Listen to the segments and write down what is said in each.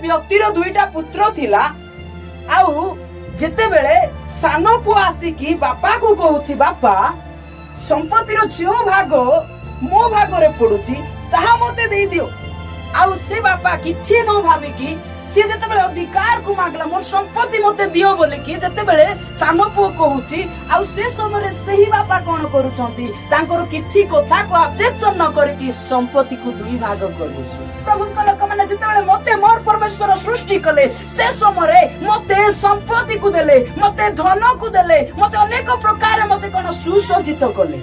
ବ୍ୟକ୍ତିର ଦୁଇଟା ପୁତ୍ର ଥିଲା। ଆଉ ଯେତେବେଳେ ସାନ ପୁଅ ଆସିକି ବାପାକୁ କହୁଛି, "ବାପା, ସମ୍ପତ୍ତିର ଯେଉଁ ଭାଗ ମୋ ଭାଗରେ ପଡୁଛି, ତାହା ମତେ ଦେଇଦିଅ।" ଆଉ ସେ ବାପା କିଛି ନ ଭାବିକି, ସିଏ ଯେତେବେଳେ ଅଧିକାରକୁ ମାଗିଲା, "ମୋର ସମ୍ପତ୍ତି ମତେ ଦିଅ" ବୋଲିକି ଯେତେବେଳେ ସାନ ପୁଅ କହୁଛି, ଆଉ ସେ ସମୟରେ ସେହି ବାପା କଣ କରୁଛନ୍ତି? ତାଙ୍କର କିଛି କଥାକୁ ଅବଜେକ୍ସନ ନ କରିକି ସମ୍ପତ୍ତିକୁ ଦୁଇ ଭାଗ କରୁଛନ୍ତି। ପ୍ରଭୁଙ୍କ ଲୋକମାନେ, ଯେତେବେଳେ ମତେ ମୋର ପରମେଶ୍ୱର ସୃଷ୍ଟି କଲେ, ସେ ସମୟରେ ମତେ ସମ୍ପତ୍ତିକୁ ଦେଲେ, ମତେ ଧନକୁ ଦେଲେ, ମତେ ଅନେକ ପ୍ରକାର ମତେ କଣ ସୁସଜ୍ଜିତ କଲେ।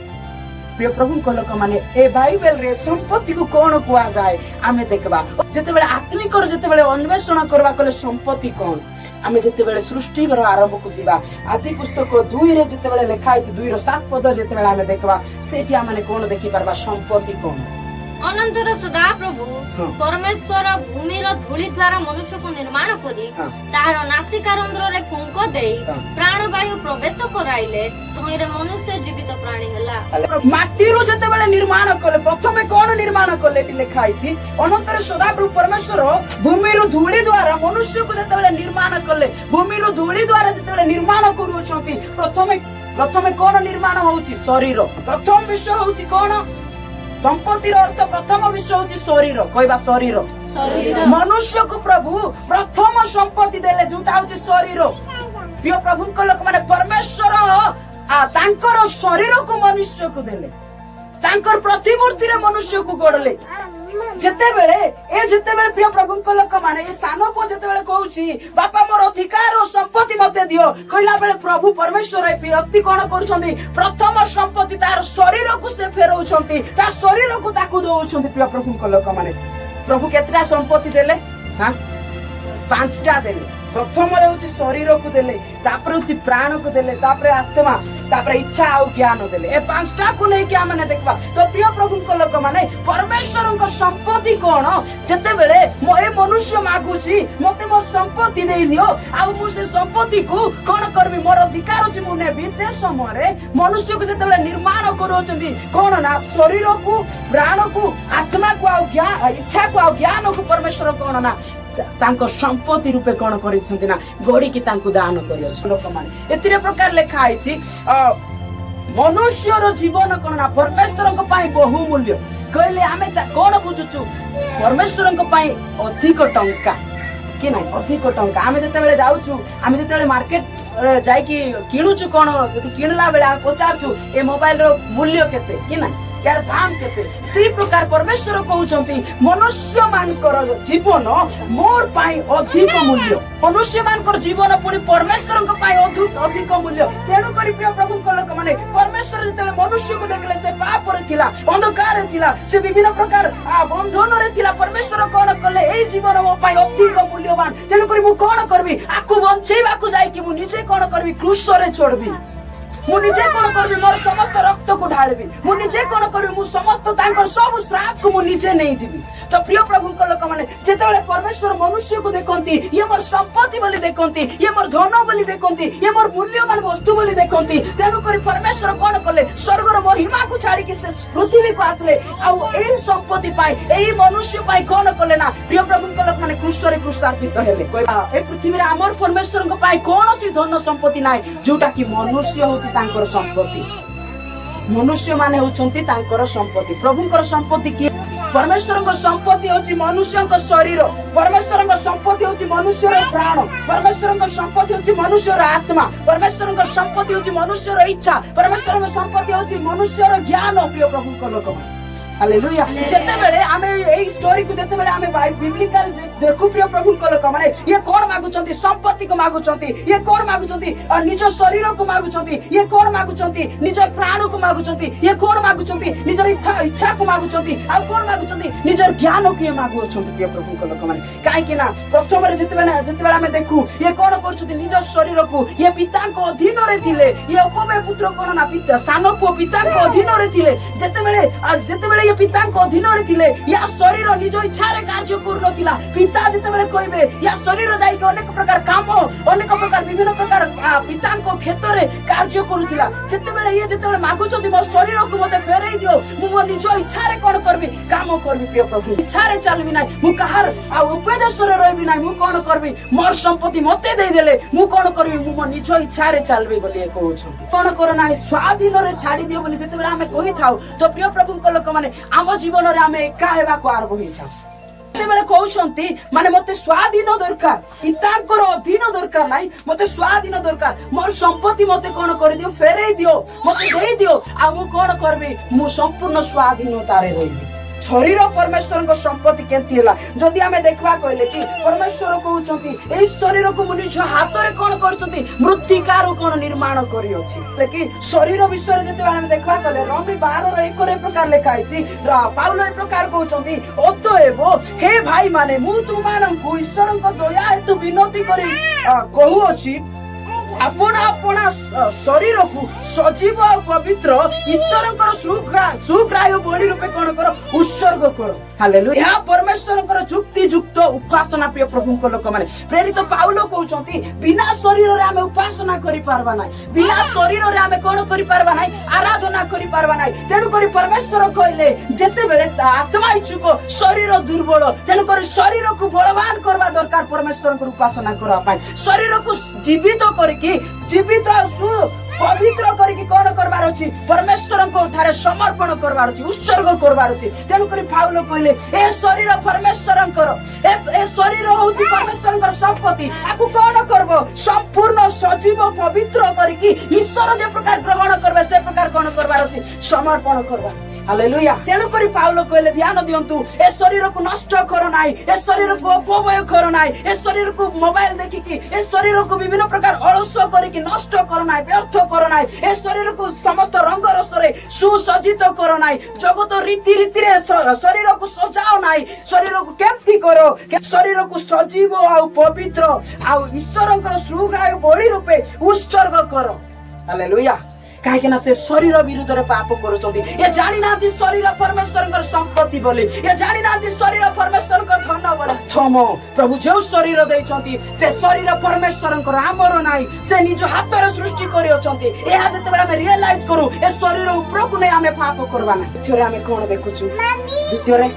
ପ୍ରିୟ ପ୍ରଭୁଙ୍କ ଲୋକମାନେ, ଏ ବାଇବେଲରେ ସମ୍ପତ୍ତିକୁ କଣ କୁହାଯାଏ ଆମେ ଦେଖିବା। ଯେତେବେଳେ ଆତ୍ମିକର ଯେତେବେଳେ ଅନ୍ୱେଷଣ କରିବା କଲେ ସମ୍ପତ୍ତି କଣ, ଆମେ ଯେତେବେଳେ ସୃଷ୍ଟିର ଆରମ୍ଭକୁ ଯିବା, ଆଦି ପୁସ୍ତକ 2ରେ ଯେତେବେଳେ ଲେଖା ହେଇଛି, 2ର 7 ପଦ ଯେତେବେଳେ ଆମେ ଦେଖିବା, ସେଠି ଆମେ କଣ ଦେଖିପାରିବା? ସମ୍ପତ୍ତି କଣ? ଅନନ୍ତର ସଦାପ୍ରଭୁ ପରମେଶ୍ୱର ଭୂମିର ଧୂଳି ଦ୍ୱାରା ମନୁଷ୍ୟକୁ ନିର୍ମାଣ କରି ତାହାର ନାସିକା ରନ୍ଧ୍ରରେ ଫୁଙ୍କ ଦେଇ ପ୍ରାଣବାୟୁ ପ୍ରବେଶ କରାଇଲେ। ତହିଁରେ ମନୁଷ୍ୟ ଜୀବିତ ପ୍ରାଣୀ ହେଲା। ମାଟିରୁ ଯେତେବେଳେ ନିର୍ମାଣ କଲେ, ପ୍ରଥମେ କଣ ନିର୍ମାଣ କଲେ? ଏଠି ଲେଖା ହେଇଛି, ଅନନ୍ତର ସଦାପ୍ରଭୁ ପରମେଶ୍ୱର ଭୂମିରୁ ଧୂଳି ଦ୍ୱାରା ମନୁଷ୍ୟକୁ ଯେତେବେଳେ ନିର୍ମାଣ କଲେ, ଭୂମିରୁ ଧୂଳି ଦ୍ୱାରା ଯେତେବେଳେ ନିର୍ମାଣ କରୁଅଛନ୍ତି, ପ୍ରଥମେ ପ୍ରଥମେ କଣ ନିର୍ମାଣ ହଉଛି? ଶରୀର। ପ୍ରଥମ ବିଷୟ ହଉଛି କଣ? ସମ୍ପତ୍ତିର ଅର୍ଥ ପ୍ରଥମ ବିଷୟ ହଉଛି ଶରୀର। କହିବା, ଶରୀର। ଶରୀର। ମନୁଷ୍ୟକୁ ପ୍ରଭୁ ପ୍ରଥମ ସମ୍ପତ୍ତି ଦେଲେ, ଯୋଉଟା ହଉଛି ଶରୀର। ପ୍ରିୟ ପ୍ରଭୁଙ୍କ ଲୋକମାନେ, ପରମେଶ୍ୱର ତାଙ୍କର ଶରୀରକୁ ମନୁଷ୍ୟକୁ ଦେଲେ, ତାଙ୍କର ପ୍ରତିମୂର୍ତ୍ତିରେ ମନୁଷ୍ୟକୁ ଗଢିଲେ। ଯେତେବେଳେ ପ୍ରିୟ ପ୍ରଭୁଙ୍କ ଲୋକମାନେ, ଏ ସାନ ପୁଅ ଯେତେବେଳେ କହୁଛି, "ବାପା, ମୋର ଅଧିକାର ଓ ସମ୍ପତ୍ତି ମତେ ଦିଅ" କହିଲା ବେଳେ ପ୍ରଭୁ ପରମେଶ୍ୱର ଏ ବ୍ୟକ୍ତି କଣ କରୁଛନ୍ତି? ପ୍ରଥମ ସମ୍ପତ୍ତି ତାର ଶରୀରକୁ ସେ ଫେରଉଛନ୍ତି, ତା ଶରୀରକୁ ତାକୁ ଦଉଛନ୍ତି। ପ୍ରିୟ ପ୍ରଭୁଙ୍କ ଲୋକମାନେ, ପ୍ରଭୁ କେତେଟା ସମ୍ପତ୍ତି ଦେଲେ? ହଁ, ପାଞ୍ଚଟା ଦେଲେ। ପ୍ରଥମରେ ହଉଛି ଶରୀରକୁ ଦେଲେ, ତାପରେ ହଉଛି ପ୍ରାଣକୁ ଦେଲେ, ତାପରେ ଆତ୍ମା, ତାପରେ ଇଚ୍ଛା ଆଉ ଜ୍ଞାନ ଦେଲେ। ଏ ପାଞ୍ଚଟାକୁ ନେଇକି ଆମେ ଦେଖିବା। ତ ପ୍ରିୟ ପ୍ରଭୁଙ୍କ ଲୋକମାନେ, ପରମେଶ୍ୱରଙ୍କ ସମ୍ପତ୍ତି କଣ? ଯେତେବେଳେ ଏ ମନୁଷ୍ୟ ମାଗୁଛି, "ମତେ ମୋ ସମ୍ପତ୍ତି ଦେଇଦିଅ, ଆଉ ମୁଁ ସେ ସମ୍ପତ୍ତିକୁ କଣ କରିବି, ମୋର ଅଧିକାର ଅଛି, ମୁଁ ନେବି," ସେ ସମୟରେ ମନୁଷ୍ୟକୁ ଯେତେବେଳେ ନିର୍ମାଣ କରୁଅଛନ୍ତି, କଣ ନା ଶରୀରକୁ, ପ୍ରାଣକୁ, ଆତ୍ମାକୁ ଆଉ ଇଚ୍ଛାକୁ ଆଉ ଜ୍ଞାନକୁ ପରମେଶ୍ୱର କଣ ନା ତାଙ୍କ ସମ୍ପତ୍ତି ରୂପେ କଣ କରିଛନ୍ତି ନା ଗଢିକି ତାଙ୍କୁ ଦାନ କରିଅଛନ୍ତି। ଲୋକମାନେ, ଏଥିରେ ପ୍ରକାର ଲେଖା ହେଇଛି, ମନୁଷ୍ୟର ଜୀବନ କଣ ନା ପରମେଶ୍ୱରଙ୍କ ପାଇଁ ବହୁମୂଲ୍ୟ। କହିଲେ ଆମେ କଣ ବୁଝୁଛୁ? ପରମେଶ୍ୱରଙ୍କ ପାଇଁ ଅଧିକ ଟଙ୍କା କି ନାଇଁ? ଅଧିକ ଟଙ୍କା। ଆମେ ଯେତେବେଳେ ଯାଉଛୁ, ଆମେ ଯେତେବେଳେ ମାର୍କେଟ ଯାଇକି କିଣୁଛୁ, କଣ ଯଦି କିଣିଲା ବେଳେ ଆମେ ପଚାରୁଛୁ, ଏ ମୋବାଇଲର ମୂଲ୍ୟ କେତେ କି ନାଇଁ, ଏହାର ଦାମ କେତେ? ସେଇ ପ୍ରକାର ପରମେଶ୍ୱର କହୁଛନ୍ତି, ମନୁଷ୍ୟ ମାନଙ୍କର ଜୀବନ ମୋର ପାଇଁ ଅଧିକ ମୂଲ୍ୟ। ମନୁଷ୍ୟ ମାନଙ୍କର ଜୀବନ ପୁଣି ପରମେଶ୍ୱରଙ୍କ ପାଇଁ ଅଧିକ ମୂଲ୍ୟ। ତେଣୁକରି ପ୍ରିୟ ପ୍ରଭୁଙ୍କ ଲୋକମାନେ, ପରମେଶ୍ୱର ଯେତେବେଳେ ମନୁଷ୍ୟକୁ ଦେଖିଲେ, ସେ ପାପରେ ଥିଲା, ଅନ୍ଧକାରରେ ଥିଲା, ସେ ବିଭିନ୍ନ ପ୍ରକାର ବନ୍ଧନରେ ଥିଲା। ପରମେଶ୍ୱର କଣ କଲେ? ଏଇ ଜୀବନ ମୋ ପାଇଁ ଅଧିକ ମୂଲ୍ୟବାନ, ତେଣୁକରି ମୁଁ କଣ କରିବି? ଆକୁ ବଞ୍ଚେଇବାକୁ ଯାଇକି ମୁଁ ନିଜେ କଣ କରିବି? କ୍ରୁଶରେ ଚଢିବି। ମୁଁ ନିଜେ କଣ କରିବି? ମୋର ସମସ୍ତ ରକ୍ତକୁ ଢାଳିବି। ମୁଁ ନିଜେ କଣ କରିବି? ମୁଁ ସମସ୍ତ ତାଙ୍କର ସବୁ ଶ୍ରାପକୁ ମୁଁ ନିଜେ ନେଇଯିବି। ତ ପ୍ରିୟ ପ୍ରଭୁଙ୍କ ଲୋକମାନେ, ଯେତେବେଳେ ପରମେଶ୍ୱର ମନୁଷ୍ୟକୁ ଦେଖନ୍ତି, ଇଏ ମୋର ସମ୍ପତ୍ତି ବୋଲି ଦେଖନ୍ତି, ଇଏ ମୋର ଧନ ବୋଲି ଦେଖନ୍ତି, ଇଏ ମୋର ମୂଲ୍ୟବାନ ବସ୍ତୁ ବୋଲି ଦେଖନ୍ତି। ତେଣୁକରି ପରମେଶ୍ୱର କଣ କଲେ? ସ୍ୱର୍ଗର ମହିମାକୁ ଛାଡିକି ସେ ପୃଥିବୀକୁ ଆସିଲେ। ଆଉ ଏଇ ସମ୍ପତ୍ତି ପାଇଁ, ଏଇ ମନୁଷ୍ୟ ପାଇଁ କଣ କଲେ ନା ପ୍ରିୟ ପ୍ରଭୁଙ୍କ ଲୋକମାନେ, କ୍ରୁଶରେ କ୍ରୁଶାର୍ପିତ ହେଲେ। ଏ ପୃଥିବୀରେ ଆମର ପରମେଶ୍ୱରଙ୍କ ପାଇଁ କୌଣସି ଧନ ସମ୍ପତ୍ତି ନାହିଁ, ଯୋଉଟା କି ମନୁଷ୍ୟ ହଉଛି ତାଙ୍କର ସମ୍ପତ୍ତି। ମନୁଷ୍ୟ ମାନେ ହଉଛନ୍ତି ତାଙ୍କର ସମ୍ପତ୍ତି। ପ୍ରଭୁଙ୍କର ସମ୍ପତ୍ତି କିଏ? ପରମେଶ୍ୱରଙ୍କ ସମ୍ପତ୍ତି ହଉଛି ମନୁଷ୍ୟଙ୍କ ଶରୀର। ପରମେଶ୍ୱରଙ୍କ ସମ୍ପତ୍ତି ହଉଛି ମନୁଷ୍ୟର ପ୍ରାଣ। ପରମେଶ୍ୱରଙ୍କ ସମ୍ପତ୍ତି ହଉଛି ମନୁଷ୍ୟର ଆତ୍ମା। ପରମେଶ୍ୱରଙ୍କ ସମ୍ପତ୍ତି ହଉଛି ମନୁଷ୍ୟର ଇଚ୍ଛା। ପରମେଶ୍ୱରଙ୍କ ସମ୍ପତ୍ତି ହଉଛି ମନୁଷ୍ୟର ଜ୍ଞାନ। ପ୍ରିୟ ପ୍ରଭୁଙ୍କ ଲୋକମାନେ, ହାଲେଲୁୟା। ଯେତେବେଳେ ଆମେ ଏଇ ଷ୍ଟୋରିକୁ ଯେତେବେଳେ ଆମେ ବିବ୍ଲିକାଲ ଦେଖୁ, ପ୍ରିୟ ପ୍ରଭୁଙ୍କ ଲୋକମାନେ, ଇଏ କଣ ମାଗୁଛନ୍ତି? ସମ୍ପତ୍ତିକୁ ମାଗୁଛନ୍ତି। ଇଏ କଣ ମାଗୁଛନ୍ତି? ନିଜ ଶରୀରକୁ ମାଗୁଛନ୍ତି। ଇଏ କଣ ମାଗୁଛନ୍ତି? ନିଜ ପ୍ରାଣକୁ ମାଗୁଛନ୍ତି। ଇଏ କଣ ମାଗୁଛନ୍ତି? ନିଜର ଇଚ୍ଛାକୁ ମାଗୁଛନ୍ତି। ଆଉ କଣ ମାଗୁଛନ୍ତି? ନିଜର ଜ୍ଞାନକୁ ଇଏ ମାଗୁଅଛନ୍ତି। ପ୍ରିୟ ପ୍ରଭୁଙ୍କ ଲୋକମାନେ, କାହିଁକି ନା ପ୍ରଥମରେ ଯେତେବେଳେ ଆମେ ଦେଖୁ, ଇଏ କଣ କରୁଛନ୍ତି? ନିଜ ଶରୀରକୁ। ଇଏ ପିତାଙ୍କ ଅଧୀନରେ ଥିଲେ। ଇଏ ଅପବ୍ୟୟ ପୁତ୍ର କଣ ନା ପିତା, ସାନ ପୁଅ ପିତାଙ୍କ ଅଧୀନରେ ଥିଲେ। ଯେତେବେଳେ ଇଏ ପିତାଙ୍କ ଅଧୀନରେ ଥିଲେ, ୟା ଶରୀର ନିଜ ଇଚ୍ଛାରେ କାର୍ଯ୍ୟ କରୁନଥିଲା। ପିତା ଯେତେବେଳେ କହିବେ, ୟା ଶରୀର ଯାଇକି ଯାଇକି ଅନେକ ପ୍ରକାର କାମ, ଅନେକ ପ୍ରକାର ବିଭିନ୍ନ ପ୍ରକାର ପିତାଙ୍କ କ୍ଷେତରେ କାର୍ଯ୍ୟ କରୁଥିଲା। ସେତେବେଳେ ଇଏ ଯେତେବେଳେ ମାଗୁଛନ୍ତି, ମୋ ଶରୀରକୁ ମତେ ଫେରେଇ ଦିଅ, ମୁଁ ମୋ ନିଜ ଇଚ୍ଛାରେ କଣ କରିବି? କାମ କରିବି। ପ୍ରିୟ ପ୍ରଭୁ, ଇଚ୍ଛାରେ ଚାଲିବି ନାହିଁ, ମୁଁ କାହାର ଆଉ ଉପଦେଶରେ ରହିବି ନାହିଁ। ମୁଁ କଣ କରିବି? ମୋର ସମ୍ପତ୍ତି ମତେ ଦେଇଦେଲେ ମୁଁ କଣ କରିବି? ମୁଁ ମୋ ନିଜ ଇଚ୍ଛାରେ ଚାଲିବି ବୋଲି ଇଏ କହୁଛନ୍ତି। କଣ କର ନାହିଁ, ସ୍ୱାଧୀନରେ ଛାଡି ଦିଅ ବୋଲି ଯେତେବେଳେ ଆମେ କହିଥାଉ, ତ ପ୍ରିୟ ପ୍ରଭୁଙ୍କ ଲୋକମାନେ, ଆମ ଜୀବନରେ ଆମେ ଏକା ହେବାକୁ ଆରମ୍ଭ ହେଇଥାଉ। ଯେତେବେଳେ କହୁଛନ୍ତି ମାନେ ମତେ ସ୍ୱାଧୀନ ଦରକାର, ପିତାଙ୍କର ଅଧୀନ ଦରକାର ନାହିଁ, ମତେ ସ୍ୱାଧୀନ ଦରକାର, ମୋର ସମ୍ପତ୍ତି ମତେ କଣ କରିଦିଅ? ଫେରେଇ ଦିଅ, ମତେ ଦେଇଦିଅ, ଆଉ ମୁଁ କଣ କରିବି? ମୁଁ ସମ୍ପୂର୍ଣ୍ଣ ସ୍ୱାଧୀନତାରେ ରହିବି। ଶରୀର ପରମେଶ୍ୱରଙ୍କ ସମ୍ପତ୍ତି କେମିତି ହେଲା? ଯଦି ଆମେ ଦେଖିବା କହିଲେ କି ପରମେଶ୍ୱର କହୁଛନ୍ତି, ଏଇ ଶରୀରକୁ ମୁଁ ନିଜ ହାତରେ କଣ କରୁଛନ୍ତି? ମୃତ୍ତିକାରୁ କଣ ନିର୍ମାଣ କରିଅଛି। କି ଶରୀର ବିଷୟରେ ଯେତେବେଳେ ଆମେ ଦେଖିବା କହିଲେ ରୋମୀୟ 12ର 1ରେ ଏ ପ୍ରକାର ଲେଖା ହେଇଛି। ପାଉଲ ଏ ପ୍ରକାର କହୁଛନ୍ତି, ଅତଏବ ହେ ଭାଇ ମାନେ, ମୁଁ ତୁମମାନଙ୍କୁ ଈଶ୍ୱରଙ୍କ ଦୟା ହେତୁ ବିନତି କରି କହୁଅଛି, ଆପଣା ଆପଣା ଶରୀରକୁ ସଜୀବ ଆଉ ପବିତ୍ର ଈଶ୍ୱରଙ୍କର ସୁଗ୍ରାହ୍ୟ ବଳି ରୂପେ କଣ କର? ଉତ୍ସର୍ଗ କର। ହାଲେଲୁୟା। ଏହା ପରମେଶ୍ୱରଙ୍କର ଯୁକ୍ତି ଯୁକ୍ତ ଉପାସନା। ପ୍ରିୟ ପ୍ରଭୁଙ୍କ ଲୋକମାନେ, ପ୍ରେରିତ ପାଉଲ କହୁଛନ୍ତି, ବିନା ଶରୀରରେ ଆମେ ଉପାସନା କରିପାରବା ନାହିଁ, ବିନା ଶରୀରରେ ଆମେ କଣ କରିପାରବା ନାହିଁ? ଆରାଧନା କରିପାରବା ନାହିଁ। ତେଣୁକରି ପରମେଶ୍ୱର କହିଲେ, ଯେତେବେଳେ ଆତ୍ମା ଇଚ୍ଛୁକ, ଶରୀର ଦୁର୍ବଳ। ତେଣୁକରି ଶରୀରକୁ ବଳବାନ କରିବା ଦରକାର ପରମେଶ୍ୱରଙ୍କର ଉପାସନା କରିବା ପାଇଁ। ଶରୀରକୁ ଜୀବିତ କରିକି, ଜୀବିତ ଆଉ ପବିତ୍ର କରିକି କଣ କରିବାର ଅଛି? ପରମେଶ୍ୱରଙ୍କ ଠାରେ ସମର୍ପଣ କରିବାର ଅଛି, ଉତ୍ସର୍ଗ କରିବାର ଅଛି। ତେଣୁକରି ପାଉଲ କହିଲେ, ଏ ଶରୀର ପରମେଶ୍ୱରଙ୍କର, ଏ ଶରୀର ହଉଛି ପରମେଶ୍ୱରଙ୍କର ସମ୍ପତ୍ତି। ଆକୁ କଣ କରିବ? ସମ୍ପୂର୍ଣ୍ଣ ସଜୀବ ପବିତ୍ର କରିକି ଈଶ୍ୱର ଯେ ପ୍ରକାର ଗ୍ରହଣ କରିବେ, ସେ ପ୍ରକାର କଣ କରିବାର ଅଛି? ସମର୍ପଣ କରିବାର ଅଛି। ହାଲେଲୁୟା। ତେଣୁକରି ପାଉଲ କହିଲେ, ଧ୍ୟାନ ଦିଅନ୍ତୁ, ଏ ଶରୀରକୁ ନଷ୍ଟ କର ନାହିଁ, ଏ ଶରୀରକୁ ଅପବ୍ୟୟ କର ନାହିଁ, ଏ ଶରୀରକୁ ମୋବାଇଲ ଦେଖିକି, ଏ ଶରୀରକୁ ବିଭିନ୍ନ ପ୍ରକାର ଅଳସ କରିକି ନଷ୍ଟ କର ନାହିଁ, ବ୍ୟର୍ଥ କର ନାହିଁ, ଏ ଶରୀରକୁ ସମସ୍ତ ରଙ୍ଗ ରସରେ ସୁସଜ୍ଜିତ କର ନାହିଁ, ଜଗତ ରୀତି ରୀତିରେ ଶରୀରକୁ ସଜାଅ ନାହିଁ। ଶରୀରକୁ କେମିତି କର? ଶରୀରକୁ ସଜୀବ ଆଉ ପବିତ୍ର ଆଉ ଈଶ୍ୱରଙ୍କର ସୁଗ୍ରାହ୍ୟ ବଳି ରୂପେ ଉତ୍ସର୍ଗ କର। ହାଲେଲୁୟା। କାହିଁକି ନା ସେ ଶରୀର ବିରୁଦ୍ଧରେ ପାପ କରୁଛନ୍ତି। ଏ ଜାଣିନାହାନ୍ତି ଶରୀର ପରମେଶ୍ୱରଙ୍କର ସମ୍ପତ୍ତି ବୋଲି, ଏ ଜାଣିନାହାନ୍ତି ଶରୀର ପରମେଶ୍ୱରଙ୍କର ଧନ ବୋଲି। ପ୍ରଥମ ପ୍ରଭୁ ଯେଉଁ ଶରୀର ଦେଇଛନ୍ତି, ସେ ଶରୀର ପରମେଶ୍ୱରଙ୍କର, ଆମର ନାହିଁ। ସେ ନିଜ ହାତରେ ସୃଷ୍ଟି କରିଅଛନ୍ତି। ଏହା ଯେତେବେଳେ ଆମେ ରିଏଲାଇଜ କରୁ, ଏ ଶରୀର ଉପରକୁ ନେଇ ଆମେ ପାପ କରିବା ନାହିଁ। ଦ୍ୱିତୀୟରେ ଆମେ କଣ ଦେଖୁଛୁ? ଦ୍ୱିତୀୟରେ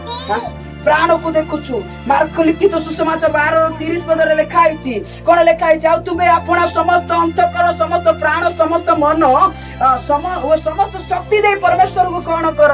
ପ୍ରାଣକୁ ଦେଖୁଛୁ। ମାର୍କ ଲିଖିତ ସୁସମାଚାର 12:30 ପଦରେ ଲେଖା ହେଇଛି। କଣ ଲେଖା ହେଇଛି? ଆଉ ତୁମେ ଆପଣା ସମସ୍ତ ଅନ୍ତଃକରଣ, ସମସ୍ତ ପ୍ରାଣ, ସମସ୍ତ ମନ ଓ ସମସ୍ତ ଶକ୍ତି ଦେଇ ପରମେଶ୍ୱରକୁ କଣ କର?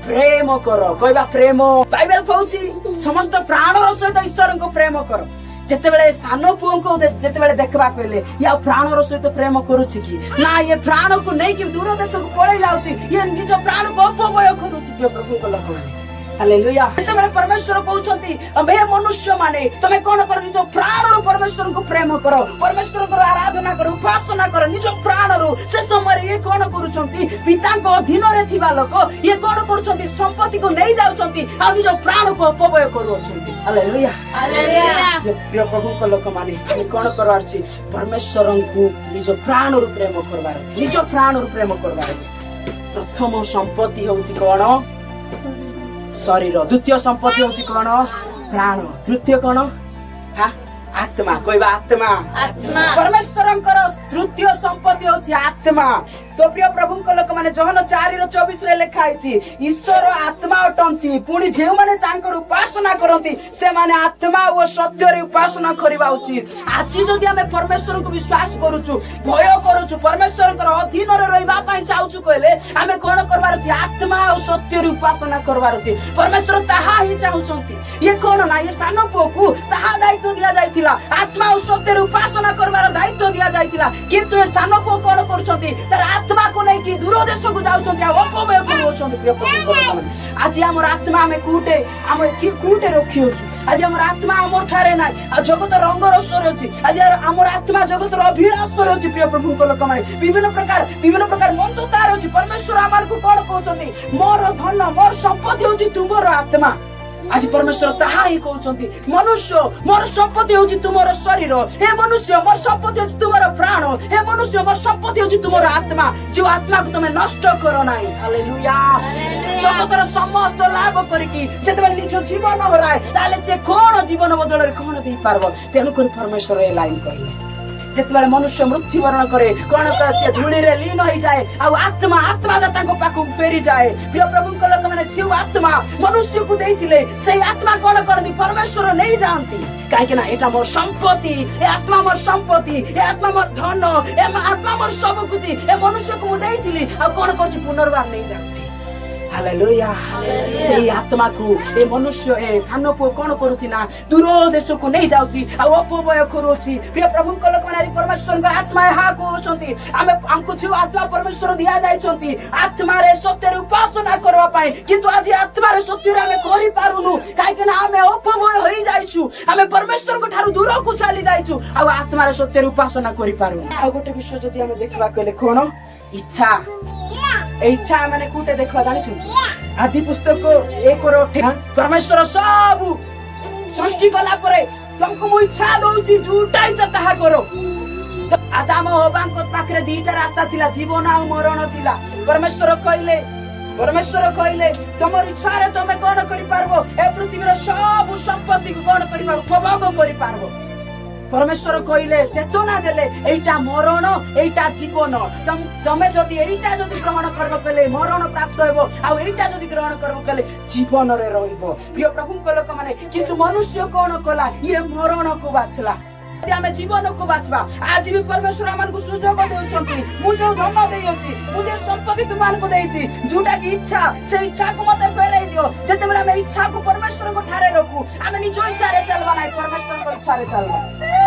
ପ୍ରେମ କର। କହିବା ପ୍ରେମ। ବାଇବେଲ କହୁଛି, ସମସ୍ତ ପ୍ରାଣର ସହିତ ଈଶ୍ୱରଙ୍କୁ ପ୍ରେମ କର। ଯେତେବେଳେ ସାନ ପୁଅଙ୍କୁ ଯେତେବେଳେ ଦେଖିବାକୁ ହେଲେ, ଇଏ ଆଉ ପ୍ରାଣର ସହିତ ପ୍ରେମ କରୁଛି କି ନା? ଇଏ ପ୍ରାଣକୁ ନେଇକି ଦୂର ଦେଶକୁ ପଳେଇ ଯାଉଛି, ଇଏ ନିଜ ପ୍ରାଣକୁ ଅପବ୍ୟୟ କରୁଛି। ପ୍ରିୟ ପ୍ରଭୁଙ୍କ ଲୋକମାନେ, ହାଲେଲୁୟା। ଯେତେବେଳେ ପରମେଶ୍ୱର କହୁଛନ୍ତି, ହେ ମନୁଷ୍ୟ ମାନେ, ତମେ କଣ କର? ନିଜ ପ୍ରାଣରୁ ପରମେଶ୍ୱରଙ୍କୁ ପ୍ରେମ କର, ପରମେଶ୍ୱରଙ୍କର ଆରାଧନା କର, ଉପାସନା କର ନିଜ ପ୍ରାଣରୁ। ସେ ସମୟରେ ଇଏ କଣ କରୁଛନ୍ତି? ପିତାଙ୍କ ଅଧୀନରେ ଥିବା ଲୋକ ଇଏ କଣ କରୁଛନ୍ତି? ସମ୍ପତ୍ତିକୁ ନେଇ ଯାଉଛନ୍ତି ଆଉ ନିଜ ପ୍ରାଣକୁ ଅପବ୍ୟୟ କରୁଅଛନ୍ତି। ହାଲେଲୁୟା। ହାଲେଲୁୟା। ପ୍ରିୟ ପ୍ରଭୁଙ୍କ ଲୋକମାନେ, ଆମେ କଣ କରିବାର ଅଛି? ପରମେଶ୍ୱରଙ୍କୁ ନିଜ ପ୍ରାଣରୁ ପ୍ରେମ କରିବାର ଅଛି, ନିଜ ପ୍ରାଣରୁ ପ୍ରେମ କରିବାର ଅଛି। ପ୍ରଥମ ସମ୍ପତ୍ତି ହଉଛି କଣ? ଶରୀର। ଦ୍ୱିତୀୟ ସମ୍ପତ୍ତି ହଉଛି କଣ? ପ୍ରାଣ। ତୃତୀୟ କଣ? ଆତ୍ମା। କହିବା ଆତ୍ମା। ଆତ୍ମା। ପରମେଶ୍ୱରଙ୍କର ତୃତୀୟ ସମ୍ପତ୍ତି ହଉଛି ଆତ୍ମା। ତ ପ୍ରିୟ ପ୍ରଭୁଙ୍କ ଲୋକମାନେ, ଯୋହନ 4:24 ରେ ଲେଖା ହେଇଛି, ଈଶ୍ୱର ଆତ୍ମା ଅଟନ୍ତି, ପୁଣି ଯେଉଁମାନେ ତାଙ୍କର ଉପାସନା କରନ୍ତି, ସେମାନେ ଆତ୍ମା ଓ ସତ୍ୟରେ ଉପାସନା କରିବା ଉଚିତ। ଆଜି ଯଦି ଆମେ ପରମେଶ୍ୱରଙ୍କୁ ବିଶ୍ୱାସ କରୁଛୁ, ଭୟ କରୁଛୁ, ପରମେଶ୍ୱରଙ୍କର ଅଧୀନରେ ରହିବା ପାଇଁ ଚାହୁଁଛୁ କହିଲେ ଆମେ କଣ କରିବାର ଅଛି? ଆତ୍ମା ଆଉ ସତ୍ୟରେ ଉପାସନା କରିବାର ଅଛି। ପରମେଶ୍ୱର ତାହା ହିଁ ଚାହୁଁଛନ୍ତି। ଇଏ କଣ ନା ଇଏ ସାନ ପୁଅକୁ ତାହା ଦାୟିତ୍ୱ ଦିଆଯାଇଥିଲା, ଆତ୍ମା ଆଉ ସତ୍ୟରେ ଉପାସନା କରିବାର ଦାୟିତ୍ୱ ଦିଆଯାଇଥିଲା। କିନ୍ତୁ ଏ ସାନ ପୁଅ କଣ କରୁଛନ୍ତି? ତାର ଆତ୍ମାକୁ ନେଇକି ଦୂର ଦେଶକୁ ଯାଉଛନ୍ତି ଆଉ ଅପବ୍ୟୟ କରୁଅଛନ୍ତି। ପ୍ରିୟ ପ୍ରଭୁଙ୍କ ଲୋକମାନେ, ଆଜି ଆମର ଆତ୍ମା ଆମେ କୋଉଟେ, ଆମେ କି କୋଉଟେ ରଖିଅଛୁ? ଆଜି ଆମର ଆତ୍ମା ଆମର ଠାରେ ନାହିଁ, ଆଉ ଜଗତ ରଙ୍ଗ ରସରେ ଅଛି। ଆଜି ଆମର ଆତ୍ମା ଜଗତର ଅଭିଳାଷରେ ଅଛି। ପ୍ରିୟ ପ୍ରଭୁଙ୍କ ଲୋକମାନେ, ବିଭିନ୍ନ ପ୍ରକାର ମନ୍ଦତାର ଅଛି। ପରମେଶ୍ୱର ଆମମାନଙ୍କୁ କଣ କହୁଛନ୍ତି? ମୋର ଧନ, ମୋର ସମ୍ପତ୍ତି ହଉଛି ତୁମର ଆତ୍ମା। ଆଜି ପରମେଶ୍ୱର ତାହା ହିଁ କହୁଛନ୍ତି, ମନୁଷ୍ୟ, ମୋର ସମ୍ପତ୍ତି ହେଉଛି ତୁମର ଶରୀର। ହେ ମନୁଷ୍ୟ, ମୋର ସମ୍ପତ୍ତି ହେଉଛି ତୁମର ପ୍ରାଣ। ହେ ମନୁଷ୍ୟ, ମୋର ସମ୍ପତ୍ତି ହେଉଛି ତୁମର ଆତ୍ମା, ଯେଉଁ ଆତ୍ମାକୁ ତୁମେ ନଷ୍ଟ କର ନାହିଁ। ହାଲେଲୁୟା। ଜଗତର ସମସ୍ତ ଲାଭ କରିକି ଯେତେବେଳେ ନିଜ ଜୀବନ ହରାଏ, ତାହେଲେ ସେ କଣ ଜୀବନ ବଦଳରେ କଣ ଦେଇପାରିବ? ତେଣୁକରି ପରମେଶ୍ୱର ଏ ଲାଇନ କହିଲେ, ଯେତେବେଳେ ମନୁଷ୍ୟ ମୃତ୍ୟୁବରଣ କରେ, କଣ କରେ? ସେ ଧୂଳିରେ ଲୀନ ହେଇଯାଏ ଆଉ ଆତ୍ମା ତାଙ୍କ ପାଖକୁ ଫେରିଯାଏ। ପ୍ରିୟ ପ୍ରଭୁଙ୍କ ଲୋକମାନେ, ଯେଉଁ ଆତ୍ମା ମନୁଷ୍ୟକୁ ଦେଇଥିଲେ, ସେଇ ଆତ୍ମା କଣ କରନ୍ତି? ପରମେଶ୍ୱର ନେଇଯାଆନ୍ତି। କାହିଁକି ନା ଏଇଟା ମୋର ସମ୍ପତ୍ତି, ଏ ଆତ୍ମା ମୋର ସମ୍ପତ୍ତି, ଏ ଆତ୍ମା ମୋର ଧନ, ଏ ଆତ୍ମା ମୋର ସବୁ କିଛି। ଏ ମନୁଷ୍ୟକୁ ମୁଁ ଦେଇଥିଲି ଆଉ କଣ କରୁଛି? ପୁନର୍ବାର ନେଇଯାଉଛି। ହାଲେଲୁୟା। ସେଇ ଆତ୍ମାକୁ ଏ ମନୁଷ୍ୟ, ଏ ସାନ ପୁଅ କଣ କରୁଛି ନା ଦୂର ଦେଶକୁ ନେଇ ଯାଉଛି ଆଉ ଅପବ୍ୟୟ କରୁଛି। ପ୍ରିୟ ପ୍ରଭୁଙ୍କ ଲୋକମାନେ, ଆଜି ପରମେଶ୍ୱରଙ୍କ ଆତ୍ମା ଏହା କହୁଛନ୍ତି, ଆମେ ଆମକୁ ଯେଉଁ ଆତ୍ମା ପରମେଶ୍ୱର ଦିଆଯାଇଛନ୍ତି ଆତ୍ମାରେ ସତ୍ୟରେ ଉପାସନା କରିବା ପାଇଁ, କିନ୍ତୁ ଆଜି ଆତ୍ମାରେ ସତ୍ୟରେ ଆମେ କରିପାରୁନୁ। କାହିଁକି ନା ଆମେ ଅପବ୍ୟୟ ହେଇଯାଇଛୁ, ଆମେ ପରମେଶ୍ୱରଙ୍କ ଠାରୁ ଦୂରକୁ ଚାଲି ଯାଇଛୁ ଆଉ ଆତ୍ମାରେ ସତ୍ୟରେ ଉପାସନା କରିପାରୁନୁ। ଆଉ ଗୋଟେ ବିଷୟ ଯଦି ଆମେ ଦେଖିବା କହିଲେ କଣ? ଇଚ୍ଛା। ଏ ଇଚ୍ଛା ମାନେ କୋଉଟେ ଦେଖିବା ଜାଣିଛନ୍ତି? ଆଦି ପୁସ୍ତକ 1ର। ପରମେଶ୍ୱର ସବୁ ସୃଷ୍ଟି କଲା ପରେ, ତମକୁ ମୁଁ ଇଚ୍ଛା ଦଉଛି, ଯୋଉଟା ଇଚ୍ଛା ତାହା କର। ଆଦାମ ହବାଙ୍କ ପାଖରେ ଦିଟା ରାସ୍ତା ଥିଲା, ଜୀବନ ଆଉ ମରଣ ଥିଲା। ପରମେଶ୍ୱର କହିଲେ, ତମର ଇଚ୍ଛାରେ ତମେ କଣ କରିପାରିବ? ଏ ପୃଥିବୀର ସବୁ ସମ୍ପତ୍ତିକୁ କଣ କରିପାରିବ? ଉପଭୋଗ କରିପାରିବ। ପରମେଶ୍ୱର କହିଲେ, ଚେତନା ଦେଲେ, ଏଇଟା ମରଣ, ଏଇଟା ଜୀବନ। ତମେ ଯଦି ଏଇଟା ଯଦି ଗ୍ରହଣ କରିବ କହିଲେ ମରଣ ପ୍ରାପ୍ତ ହେବ, ଆଉ ଏଇଟା ଯଦି ଗ୍ରହଣ କରିବ କହିଲେ ଜୀବନରେ ରହିବ। ପ୍ରିୟ ପ୍ରଭୁଙ୍କ ଲୋକମାନେ, କିନ୍ତୁ ମନୁଷ୍ୟ କଣ କଲା? ଇଏ ମରଣକୁ ବାଛିଲା। ଯଦି ଆମେ ଜୀବନକୁ ବାଛିବା, ଆଜି ବି ପରମେଶ୍ୱର ଆମମାନଙ୍କୁ ସୁଯୋଗ ଦେଉଛନ୍ତି। ମୁଁ ଯୋଉ ଧନ ଦେଇଅଛି, ମୁଁ ଯୋଉ ସମ୍ପତ୍ତି ତୁମମାନଙ୍କୁ ଦେଇଛି, ଯୋଉଟା କି ଇଚ୍ଛା, ସେ ଇଚ୍ଛାକୁ ମତେ ଫେରାଇ ଦିଅ। ଯେତେବେଳେ ଆମେ ଇଚ୍ଛାକୁ ପରମେଶ୍ୱରଙ୍କ ଠାରେ ରଖୁ, ଆମେ ନିଜ ଇଚ୍ଛାରେ ଚାଲବା ନାହିଁ, ପରମେଶ୍ୱରଙ୍କ ଇଚ୍ଛାରେ ଚାଲବା।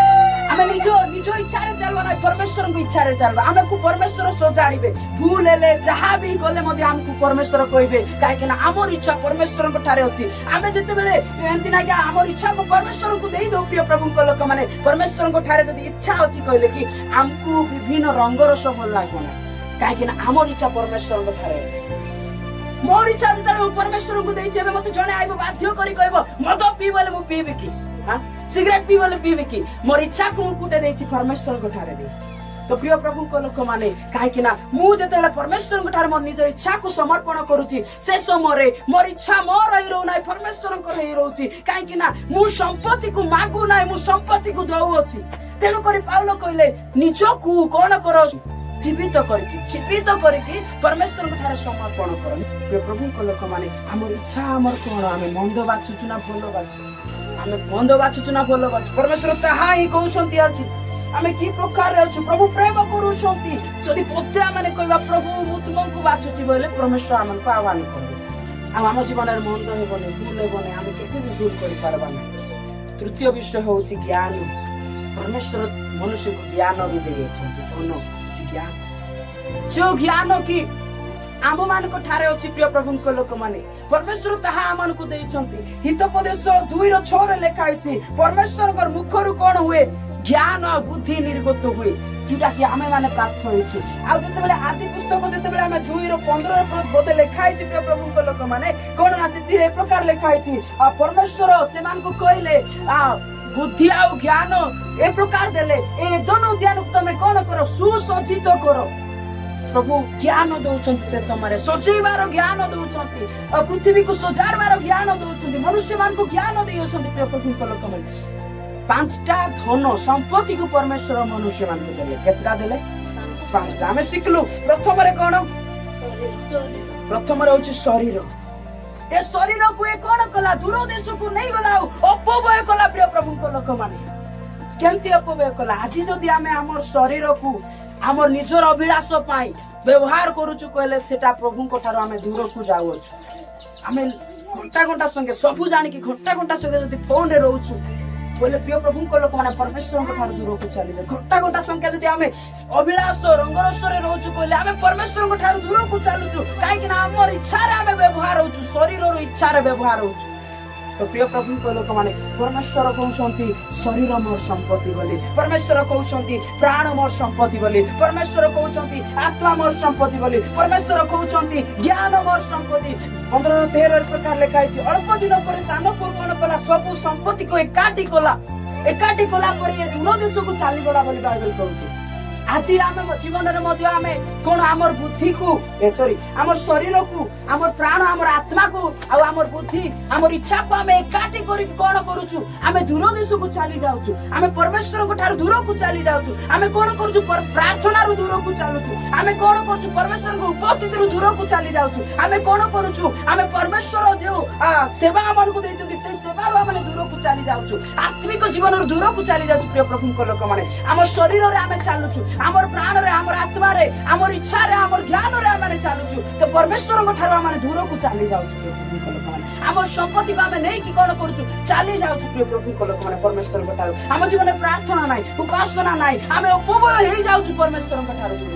ଆମେ ନିଜ ନିଜ ଇଚ୍ଛାରେ ଚାଲବା ନାହିଁ, ପରମେଶ୍ୱରଙ୍କ ଇଚ୍ଛାରେ ଚାଲବା। ଆମକୁ ପରମେଶ୍ୱର ସଜାଡ଼ିବେ। ଭୁଲ ହେଲେ, ଯାହା ବି କଲେ ମଧ୍ୟ ଆମକୁ ପରମେଶ୍ୱର କହିବେ, କାହିଁକି ନା ଆମର ଇଚ୍ଛା ପରମେଶ୍ୱରଙ୍କ ଠାରେ ଅଛି। ଆମେ ଯେତେବେଳେ ଏମିତି ନା କି ଆମର ଇଚ୍ଛାକୁ ପରମେଶ୍ୱରଙ୍କୁ ଦେଇଦଉ, ପ୍ରିୟ ପ୍ରଭୁଙ୍କ ଲୋକମାନେ, ପରମେଶ୍ୱରଙ୍କ ଠାରେ ଯଦି ଇଚ୍ଛା ଅଛି କହିଲେ କି ଆମକୁ ବିଭିନ୍ନ ରଙ୍ଗରସ ଭଲ ଲାଗିବ ନା, କାହିଁକି ନା ଆମର ଇଚ୍ଛା ପରମେଶ୍ୱରଙ୍କ ଠାରେ ଅଛି। ମୋର ଇଚ୍ଛା ଯେତେବେଳେ ମୁଁ ପରମେଶ୍ୱରଙ୍କୁ ଦେଇଛି, ଏବେ ମତେ ଜଣେ ଆଇବ, ବାଧ୍ୟ କରି କହିବ ମଦ ପିଇ ବୋଲେ ମୁଁ ପିଇବି କି? ହଁ, ସିଗାରେଟ ପିଇ ବୋଲେ ପିଇବି କି? ମୋର ଇଚ୍ଛାକୁ ମୁଁ କୁଟେ ଦେଇଛି? ପରମେଶ୍ୱରଙ୍କ ଠାରେ ଦେଇଛି। ତ ପ୍ରିୟ ପ୍ରଭୁଙ୍କ ଲୋକମାନେ, କାହିଁକି ନା ମୁଁ ଯେତେବେଳେ ପରମେଶ୍ୱରଙ୍କ ଠାରେ ମୋର ନିଜ ଇଚ୍ଛାକୁ ସମର୍ପଣ କରୁଛି, ସେ ସମୟରେ ମୋର ଇଚ୍ଛା ମୋର ହେଇ ରହୁନାହିଁ, ପରମେଶ୍ୱରଙ୍କର ହେଇ ରହୁଛି। କାହିଁକି ନା ମୁଁ ସମ୍ପତ୍ତିକୁ ମାଗୁ ନାହିଁ, ମୁଁ ସମ୍ପତ୍ତିକୁ ଦଉଅଛି। ତେଣୁକରି ପାଉଲ କହିଲେ, ନିଜକୁ କଣ କର? ଜୀବିତ କରିକି ପରମେଶ୍ୱରଙ୍କ ଠାରେ ସମର୍ପଣ କର। ପ୍ରିୟ ପ୍ରଭୁଙ୍କ ଲୋକମାନେ, ଆମର ଇଚ୍ଛା ଆମର କଣ? ଆମେ ମନ୍ଦ ବାଛୁଛୁ ନା ଭଲ ବାଛୁଛୁ? ଆମେ ମନ୍ଦ ବାଛୁଛୁ ନା ଭଲ ବାଛୁ? ପରମେଶ୍ୱର ତାହା ହିଁ କହୁଛନ୍ତି। ଆଜି ଆମେ କି ପ୍ରକାରରେ ଅଛୁ? ପ୍ରଭୁ ପ୍ରେମ କରୁଛନ୍ତି। ଯଦି ପଦେ ଆମେ କହିବା, ପ୍ରଭୁ, ମୁଁ ତୁମକୁ ବାଛୁଛି ବୋଇଲେ ପରମେଶ୍ୱର ଆମକୁ ଆହ୍ୱାନ କରିବେ ଆଉ ଆମ ଜୀବନରେ ମନ୍ଦ ହେବନି, ଭୁଲ ହେବନି, ଆମେ କେବେ ବି ଭୁଲ କରିପାରିବା ନାହିଁ। ତୃତୀୟ ବିଷୟ ହେଉଛି ଜ୍ଞାନ। ପରମେଶ୍ୱର ମନୁଷ୍ୟକୁ ଜ୍ଞାନ ବି ଦେଇଅଛନ୍ତି। ଧନ ହେଉଛି ଜ୍ଞାନ, ଯେଉଁ ଜ୍ଞାନ କି ଆମ୍ଭମାନଙ୍କ ଠାରେ ଅଛି। ପ୍ରିୟ ପ୍ରଭୁଙ୍କ ଲୋକମାନେ, ପରମେଶ୍ୱର ତାହା ଆମମାନଙ୍କୁ ଦେଇଛନ୍ତି। ହିତୋପଦେଶ 2ର 6ରେ ଲେଖା ହେଇଛି, ପରମେଶ୍ୱରଙ୍କର ମୁଖରୁ କଣ ହୁଏ? ଜ୍ଞାନ ଆଉ ବୁଦ୍ଧି ନିର୍ଗତ ହୁଏ, ଯୋଉଟା କି ଆମେ ମାନେ ପ୍ରାପ୍ତ ହେଇଛୁ। ଆଉ ଯେତେବେଳେ ଆଦି ପୁସ୍ତକ ଯେତେବେଳେ ଆମେ 2ର 15 ବୋଧେ ଲେଖା ହେଇଛି, ପ୍ରିୟ ପ୍ରଭୁଙ୍କ ଲୋକମାନେ, କଣ ନା ସେଥିରେ ଏ ପ୍ରକାର ଲେଖା ହେଇଛି, ଆଉ ପରମେଶ୍ୱର ସେମାନଙ୍କୁ କହିଲେ, ଆ ବୁଦ୍ଧି ଆଉ ଜ୍ଞାନ ଏ ପ୍ରକାର ଦେଲେ, ଏ ଏଦନ ଉଦ୍ୟାନକୁ ତମେ କଣ କର? ସୁସଜ୍ଜିତ କର। ପ୍ରଭୁ ଜ୍ଞାନ ଦଉଛନ୍ତି, ସେ ସମୟରେ ସଜେଇବାର ଜ୍ଞାନ ଦଉଛନ୍ତି ଆଉ ପୃଥିବୀକୁ ସଜାଡ଼ିବାର ଜ୍ଞାନ ଦଉଛନ୍ତି, ମନୁଷ୍ୟମାନଙ୍କୁ ଜ୍ଞାନ ଦେଇଅଛନ୍ତି। ପ୍ରିୟ ପ୍ରଭୁଙ୍କ ଲୋକମାନେ, ପାଞ୍ଚଟା ଧନ ସମ୍ପତ୍ତିକୁ ପରମେଶ୍ୱର ମନୁଷ୍ୟମାନଙ୍କୁ ଦେଲେ। କେତେଟା ଦେଲେ? ପାଞ୍ଚଟା। ଆମେ ଶିଖିଲୁ, ପ୍ରଥମରେ କଣ? ପ୍ରଥମରେ ହଉଛି ଶରୀର। ଏ ଶରୀରକୁ ଏ କଣ କଲା? ଦୂର ଦେଶକୁ ନେଇଗଲା ଆଉ ଅପବ୍ୟୟ କଲା। ପ୍ରିୟ ପ୍ରଭୁଙ୍କ ଲୋକମାନେ, କେମିତି ଅପବ୍ୟୟ କଲା? ଆଜି ଯଦି ଆମେ ଆମର ଶରୀରକୁ ଆମର ନିଜର ଅଭିଳାଷ ପାଇଁ ବ୍ୟବହାର କରୁଛୁ କହିଲେ, ସେଟା ପ୍ରଭୁଙ୍କ ଠାରୁ ଆମେ ଦୂରକୁ ଯାଉଅଛୁ। ଆମେ ଘଣ୍ଟା ଘଣ୍ଟା ସଙ୍ଗେ ସବୁ ଜାଣିକି ଘଣ୍ଟା ଘଣ୍ଟା ସଙ୍ଗେ ଯଦି ଫୋନରେ ରହୁଛୁ ବୋଇଲେ, ପ୍ରିୟ ପ୍ରଭୁଙ୍କ ଲୋକମାନେ, ପରମେଶ୍ୱରଙ୍କ ଠାରୁ ଦୂରକୁ ଚାଲିବେ। ଘଣ୍ଟା ଘଣ୍ଟା ସଂଖ୍ୟା ଯଦି ଆମେ ଅଭିଳାଷ ରଙ୍ଗରସରେ ରହୁଛୁ କହିଲେ, ଆମେ ପରମେଶ୍ୱରଙ୍କ ଠାରୁ ଦୂରକୁ ଚାଲୁଛୁ। କାହିଁକି ନା ଆମର ଇଚ୍ଛାରେ ଆମେ ବ୍ୟବହାର ହଉଛୁ, ଶରୀରର ଇଚ୍ଛାରେ ବ୍ୟବହାର ହଉଛୁ। ତ ପ୍ରିୟ ପ୍ରଭୁଙ୍କ ଲୋକମାନେ, ପରମେଶ୍ୱର କହୁଛନ୍ତି ଶରୀର ମୋର ସମ୍ପତ୍ତି ବୋଲି। ପରମେଶ୍ୱର କହୁଛନ୍ତି ପ୍ରାଣ ମୋର ସମ୍ପତ୍ତି ବୋଲି। ପରମେଶ୍ୱର କହୁଛନ୍ତି ଆତ୍ମା ମୋର ସମ୍ପତ୍ତି ବୋଲି। ପରମେଶ୍ୱର କହୁଛନ୍ତି ଜ୍ଞାନ ମୋର ସମ୍ପତ୍ତି। 15:13 ପ୍ରକାର ଲେଖା ହେଇଛି। ଅଳ୍ପ ଦିନ ପରେ ସାନ ପୁଅ କଣ କଲା? ସବୁ ସମ୍ପତ୍ତିକୁ ଏକାଠି କଲା। ଏକାଠି କଲା ପରେ ଏ ଦୂର ଦେଶକୁ ଚାଲିଗଲା ବୋଲି ବାଇବେଲ କହୁଛି। ଆଜି ଆମେ ଜୀବନରେ ମଧ୍ୟ ଆମେ କଣ ଆମର ବୁଦ୍ଧିକୁ, ଏ ସରି, ଆମର ଶରୀରକୁ, ଆମର ପ୍ରାଣ, ଆମର ଆତ୍ମାକୁ ଆଉ ଆମର ବୁଦ୍ଧି, ଆମର ଇଚ୍ଛାକୁ ଆମେ ଏକାଠି କରିକି କଣ କରୁଛୁ? ଆମେ ଦୂର ଦେଶକୁ ଚାଲି ଯାଉଛୁ। ଆମେ ପରମେଶ୍ୱରଙ୍କ ଠାରୁ ଦୂରକୁ ଚାଲି ଯାଉଛୁ। ଆମେ କଣ କରୁଛୁ? ପ୍ରାର୍ଥନାରୁ ଦୂରକୁ ଚାଲୁଛୁ। ଆମେ କଣ କରୁଛୁ? ପରମେଶ୍ୱରଙ୍କ ଉପସ୍ଥିତିରୁ ଦୂରକୁ ଚାଲି ଯାଉଛୁ। ଆମେ କଣ କରୁଛୁ? ଆମେ ପରମେଶ୍ୱର ଯେଉଁ ସେବା ଆମମାନଙ୍କୁ ଦେଇଛନ୍ତି, ସେ ସେବାରୁ ଆମେ ଦୂରକୁ ଚାଲି ଯାଉଛୁ। ଆତ୍ମିକ ଜୀବନରୁ ଦୂରକୁ ଚାଲି ଯାଉଛୁ। ପ୍ରିୟ ପ୍ରଭୁଙ୍କ ଲୋକମାନେ, ଆମ ଶରୀରରେ ଆମେ ଚାଲୁଛୁ, ଆମର ପ୍ରାଣରେ, ଆମର ଆତ୍ମାରେ, ଆମର ଇଚ୍ଛାରେ, ଆମର ଜ୍ଞାନରେ ଆମେ ଚାଲୁଛୁ। ତ ପରମେଶ୍ୱରଙ୍କ ଠାରୁ ଆମେ ଦୂରକୁ ଚାଲି ଯାଉଛୁ। ପ୍ରିୟ ପ୍ରଭୁଙ୍କ ଲୋକମାନେ, ଆମ ସମ୍ପତ୍ତିକୁ ଆମେ ନେଇକି କଣ କରୁଛୁ? ଚାଲି ଯାଉଛୁ। ପ୍ରିୟ ପ୍ରଭୁଙ୍କ ଲୋକମାନେ, ପରମେଶ୍ୱରଙ୍କ ଠାରୁ ଆମ ଜୀବନରେ ପ୍ରାର୍ଥନା ନାହିଁ, ଉପାସନା ନାହିଁ। ଆମେ ଅପବ୍ୟୟ ହେଇଯାଉଛୁ ପରମେଶ୍ୱରଙ୍କ ଠାରୁ ଦୂର।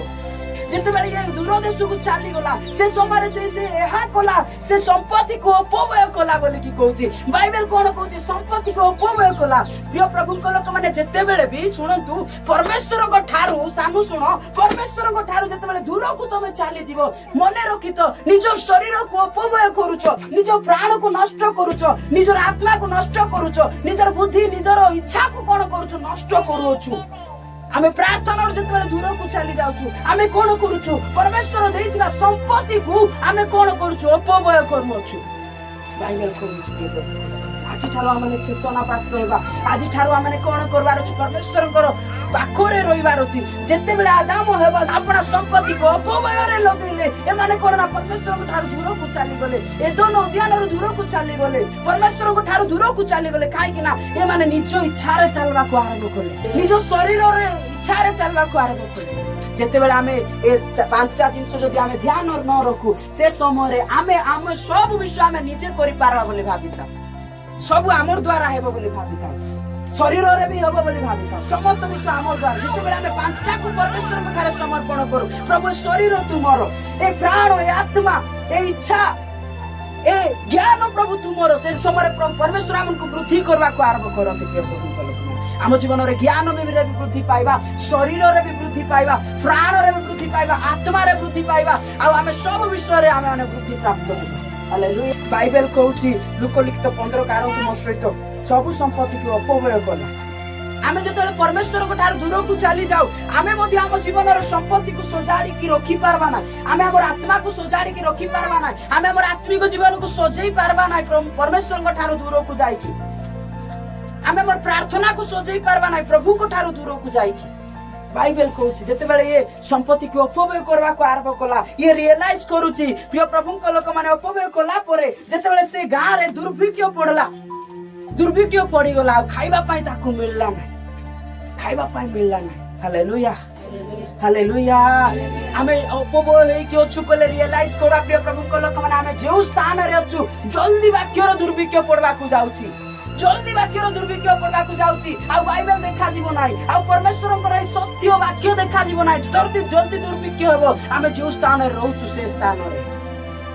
ଯେତେବେଳେ ଇଏ ଦୂର ଦେଶକୁ ଚାଲିଗଲା, ସେ ସମୟରେ ସେ ଏହା କଲା, ସେ ସମ୍ପତ୍ତିକୁ ଅପବ୍ୟୟ କଲା ବୋଲିକି କହୁଛି। ବାଇବେଲ କଣ କହୁଛି? ସମ୍ପତ୍ତିକୁ ଅପବ୍ୟୟ କଲା। ପ୍ରିୟ ପ୍ରଭୁଙ୍କ ଲୋକମାନେ, ଯେତେବେଳେ ବି ଶୁଣନ୍ତୁ, ପରମେଶ୍ୱରଙ୍କ ଠାରୁ, ସାନୁ ଶୁଣ, ପରମେଶ୍ୱରଙ୍କ ଠାରୁ ଯେତେବେଳେ ଦୂରକୁ ତମେ ଚାଲିଯିବ, ମନେ ରଖିତ, ନିଜ ଶରୀରକୁ ଅପବ୍ୟୟ କରୁଛ, ନିଜ ପ୍ରାଣକୁ ନଷ୍ଟ କରୁଛ, ନିଜର ଆତ୍ମାକୁ ନଷ୍ଟ କରୁଛ, ନିଜର ବୁଦ୍ଧି, ନିଜର ଇଚ୍ଛାକୁ କଣ କରୁଛୁ? ନଷ୍ଟ କରୁଅଛୁ। ଆମେ ପ୍ରାର୍ଥନାରୁ ଯେତେବେଳେ ଦୂରକୁ ଚାଲି ଯାଉଛୁ, ଆମେ କଣ କରୁଛୁ? ପରମେଶ୍ୱର ଦେଇଥିବା ସମ୍ପତ୍ତିକୁ ଆମେ କଣ କରୁଛୁ? ଅପବ୍ୟୟ କରୁଅଛୁ, ବାଇବେଲ କହୁଛି। ପ୍ରିୟ ପ୍ରଭୁ, ଆଜିଠାରୁ ଆମେ ଚେତନା ପ୍ରାପ୍ତ ହେବା। ଆଜିଠାରୁ ଆମେ କଣ କରିବାର ଅଛି? ପରମେଶ୍ୱରଙ୍କର ପାଖରେ ରହିବାର ଅଛି। ଯେତେବେଳେ ଆଦାମ ହବା ଆପଣା ସମ୍ପତ୍ତିକୁ ଅପବ୍ୟୟରେ ଲଗେଇଲେ, ଏମାନେ କଣ ନା ପରମେଶ୍ୱରଙ୍କ ଠାରୁ ଦୂରକୁ ଚାଲିଗଲେ। ଏଦନ ଉଦ୍ୟାନରୁ ଦୂରକୁ ଚାଲିଗଲେ, ପରମେଶ୍ୱରଙ୍କ ଠାରୁ ଦୂରକୁ ଚାଲିଗଲେ। କାହିଁକି ନା ଏମାନେ ନିଜ ଇଚ୍ଛାରେ ଚାଲିବାକୁ ଆରମ୍ଭ କଲେ, ନିଜ ଶରୀରରେ ଇଚ୍ଛାରେ ଚାଲିବାକୁ ଆରମ୍ଭ କଲେ। ଯେତେବେଳେ ଆମେ ଏ ପାଞ୍ଚଟା ଜିନିଷ ଯଦି ଆମେ ଧ୍ୟାନ ନ ରଖୁ, ସେ ସମୟରେ ଆମେ ଆମ ସବୁ ବିଷୟ ଆମେ ନିଜେ କରିପାରିବା ବୋଲି ଭାବିଥାଉ। ସବୁ ଆମର ଦ୍ୱାରା ହେବ ବୋଲି ଭାବିଥାଉ, ଶରୀରରେ ବି ହେବ ବୋଲି ଭାବିଥାଉ, ସମସ୍ତ ବିଷୟ ଆମର ଦ୍ୱାରା। ଯେତେବେଳେ ଆମେ ପାଞ୍ଚଟାକୁ ପରମେଶ୍ୱରଙ୍କ ଠାରେ ସମର୍ପଣ କରୁ, ପ୍ରଭୁ, ଶରୀର ତୁମର, ଏ ପ୍ରାଣ, ଏ ଆତ୍ମା, ଏ ଇଚ୍ଛା, ଏ ଜ୍ଞାନ ପ୍ରଭୁ ତୁମର, ସେ ସମୟରେ ପରମେଶ୍ୱର ଆମକୁ ବୃଦ୍ଧି କରିବାକୁ ଆରମ୍ଭ କରନ୍ତି। ପ୍ରିୟ ପ୍ରଭୁଙ୍କ ଲୋକମାନେ, ଆମ ଜୀବନରେ ଜ୍ଞାନ ବି ବୃଦ୍ଧି ପାଇବା, ଶରୀରରେ ବି ବୃଦ୍ଧି ପାଇବା, ପ୍ରାଣରେ ବି ବୃଦ୍ଧି ପାଇବା, ଆତ୍ମାରେ ବୃଦ୍ଧି ପାଇବା, ଆଉ ଆମେ ସବୁ ବିଷୟରେ ଆମେ ମାନେ ବୃଦ୍ଧି ପ୍ରାପ୍ତ ହେବା। ହାଲେଲୁୟା। ବାଇବେଲ କହୁଛି, ଲୂକ ଲିଖିତ 15 କାଢନ୍ତୁ ମୋ ସହିତ। ସବୁ ସମ୍ପତ୍ତିକୁ ଅପବ୍ୟୟ କଲା। ଆମେ ଯେତେବେଳେ ପରମେଶ୍ୱରଙ୍କ ଠାରୁ ଦୂରକୁ ଚାଲି ଯାଉ, ଆମେ ମଧ୍ୟ ଆମ ଜୀବନର ସମ୍ପତ୍ତିକୁ ସଜାଡ଼ିକି ରଖିପାରବା ନାହିଁ। ଆମେ ଆମର ଆତ୍ମାକୁ ସଜାଡ଼ିକି ରଖିପାରବା ନାହିଁ। ଆମେ ଆମର ଆତ୍ମିକ ଜୀବନକୁ ସଜେଇ ପାରବା ନାହିଁ। ପରମେଶ୍ୱରଙ୍କ ଠାରୁ ଦୂରକୁ ଯାଇକି ଆମେ ଆମର ପ୍ରାର୍ଥନାକୁ ସଜେଇ ପାରବା ନାହିଁ, ପ୍ରଭୁଙ୍କ ଠାରୁ ଦୂରକୁ ଯାଇକି। ବାଇବେଲ କହୁଛି, ଯେତେବେଳେ ଇଏ ସମ୍ପତ୍ତିକୁ ଅପବ୍ୟୟ କରିବାକୁ ଆରମ୍ଭ କଲା, ଇଏ ରିଏଲାଇଜ କରୁଛି। ପ୍ରିୟ ପ୍ରଭୁଙ୍କ ଲୋକମାନେ, ଅପବ୍ୟୟ କଲା ପରେ ଯେତେବେଳେ ସେ ଗାଁରେ ଦୁର୍ଭିକ୍ଷ ପଡିଲା, ଦୁର୍ଭିକ୍ଷ ପଡିଗଲା, ଆଉ ଖାଇବା ପାଇଁ ତାକୁ ମିଳିଲା ନାହିଁ, ଖାଇବା ପାଇଁ ମିଳିଲା ନାହିଁ। Hallelujah, hallelujah. ଆମେ ଅପବ୍ୟୟ ହେଇକି ଅଛୁ କହିଲେ ରିଏଲାଇଜ କରିବା। ପ୍ରିୟ ପ୍ରଭୁଙ୍କ ଲୋକମାନେ, ଆମେ ଯେଉଁ ସ୍ଥାନରେ ଅଛୁ, ଜଲ୍ଦି ବାକ୍ୟର ଦୁର୍ଭିକ୍ଷ ପଡିବାକୁ ଯାଉଛି। ଜଲ୍ଦି ବାକ୍ୟର ଦୁର୍ଭିକ୍ଷ ପଡିବାକୁ ଯାଉଛି। ଆଉ ବାଇବେଲ ଦେଖାଯିବ ନାହିଁ, ଆଉ ପରମେଶ୍ୱରଙ୍କର ଏଇ ସତ୍ୟ ବାକ୍ୟ ଦେଖାଯିବ ନାହିଁ। ଜଲ୍ଦି ଜଲ୍ଦି ଦୁର୍ଭିକ୍ଷ ହେବ ଆମେ ଯେଉଁ ସ୍ଥାନରେ ରହୁଛୁ ସେ ସ୍ଥାନରେ।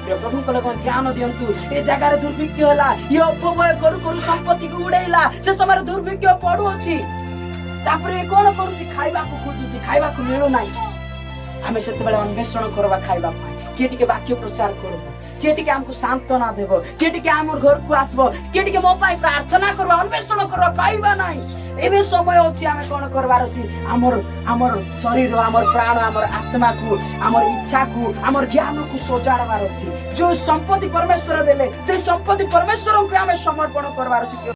ପ୍ରିୟ ପ୍ରଭୁଙ୍କ ଲୋକ, ଧ୍ୟାନ ଦିଅନ୍ତୁ। ଏ ଜାଗାରେ ଦୁର୍ଭିକ୍ଷ ହେଲା। ଇଏ ଅପବ୍ୟୟ କରୁ କରୁ ସମ୍ପତ୍ତିକୁ ଉଡେଇଲା। ସେ ସମୟରେ ଦୁର୍ଭିକ୍ଷ ପଡୁଅଛି। ତାପରେ ଏ କଣ କରୁଛି? ଖାଇବାକୁ ଖୋଜୁଛି, ଖାଇବାକୁ ମିଳୁନାହିଁ। ଆମେ ସେତେବେଳେ ଅନ୍ୱେଷଣ କରିବା ଖାଇବା ପାଇଁ। କିଏ ଟିକେ ବାକ୍ୟ ପ୍ରଚାର କରିବ, କିଏ ଟିକେ ଆମକୁ ସାନ୍ତ୍ୱନା ଦେବ, କିଏ ଟିକେ ଆମର ଘରକୁ ଆସିବ, କିଏ ଟିକେ ମୋ ପାଇଁ ପ୍ରାର୍ଥନା करବା, ଅନ୍ୱେଷଣ କରିବା, ପାଇବା ନାହିଁ। ଏବେ ସମୟ ଅଛି। ଆମେ କଣ କରିବାର ଅଛି? ଆମର ଶରୀର, ଆମର ପ୍ରାଣ, ଆମର ଆତ୍ମାକୁ, ଆମର ଇଚ୍ଛାକୁ, ଆମର ଜ୍ଞାନକୁ ସଜାଡ଼ବାର ଅଛି। ଯୋଉ ସମ୍ପତ୍ତି ପରମେଶ୍ୱର ଦେଲେ, ସେଇ ସମ୍ପତ୍ତି ପରମେଶ୍ୱରଙ୍କୁ ଆମେ ସମର୍ପଣ କରିବାର ଅଛି।